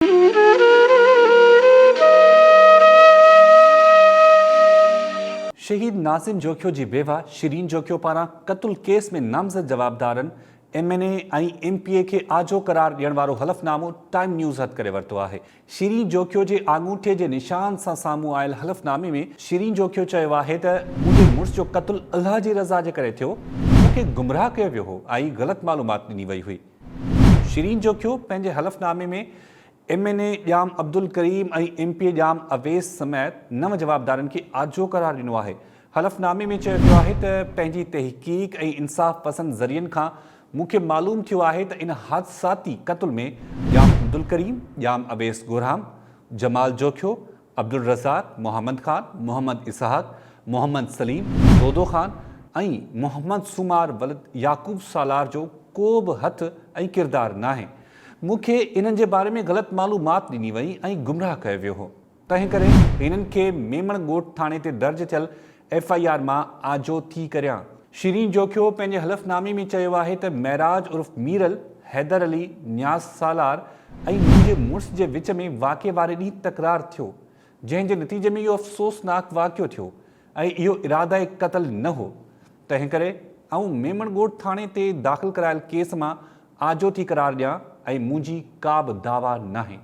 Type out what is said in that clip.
شهيد ناظم جوکيو جي بيوه شيرين جوکيو پاران قتل ڪيس ۾ نامزد جوابدارن M N A ۽ M P A کي آجو قرار ڏيڻ وارو حلف نامو ٽائيم نيوز هٿ ڪري ورتو آهي. شيرين جوکيو جي آڱوٺي جي نشان سان سامهون آيل حلف نامي ۾ شيرين جوکيو چيو آهي ته منهنجي مڙس جو قتل الله جي رضا جي ڪري ٿيو، مون کي گمراهه ڪيو ويو هو ۽ غلط معلومات ڏني وئي هئي. شيرين جوکيو پنهنجي حلف نامي ۾ M N A Jam Abdulkarim ۽ M P A Jam Awais سميت نو جوابدارن کي آجو قرار ڏنو آهي. حلف نامي ۾ چيو ويو آهي ته پنهنجي تحقيق ۽ انصاف پسند ذريعن کان مون کي معلوم ٿيو آهي ته ان حادثاتي قتل ۾ ڄام عبدالڪريم، ڄام اويس گورهام، جمال جوکيو، عبدالرزاق، محمد خان، محمد اسحاق، محمد سليم، دودو خان ۽ محمد سومار ولد يعقوب سالار جو ڪو به هٿ ۽ ڪردار ناهي. مون کي انهن جي باري ۾ غلط معلومات ڏني وئي ۽ گمراهه ڪيو ويو هو. تنهن ڪري هنن کي ميمڻ ڳوٺ ٿاڻي تي درج ٿيل ايف I R مان آجو ٿي ڪريان. شيرين جوکيو پنهنجي حلف نامي ۾ چيو آهي ته معراج عرف ميرل، حيدر علي، نياز سالار ۽ منهنجي مڙس جي وچ ۾ واقعي واري ڏينهن تڪرار ٿيو، جنهن جي نتيجي ۾ اهو افسوسناڪ واقعو ٿيو ۽ اهو ارادائي قتل نه هو، تنهن ڪري آئون ميمڻ ڳوٺ ٿاڻي تي داخل ڪرايل ڪيس مان آجو ٿي قرار ڏيان ۽ منهنجي ڪا به دعويٰ ناهي.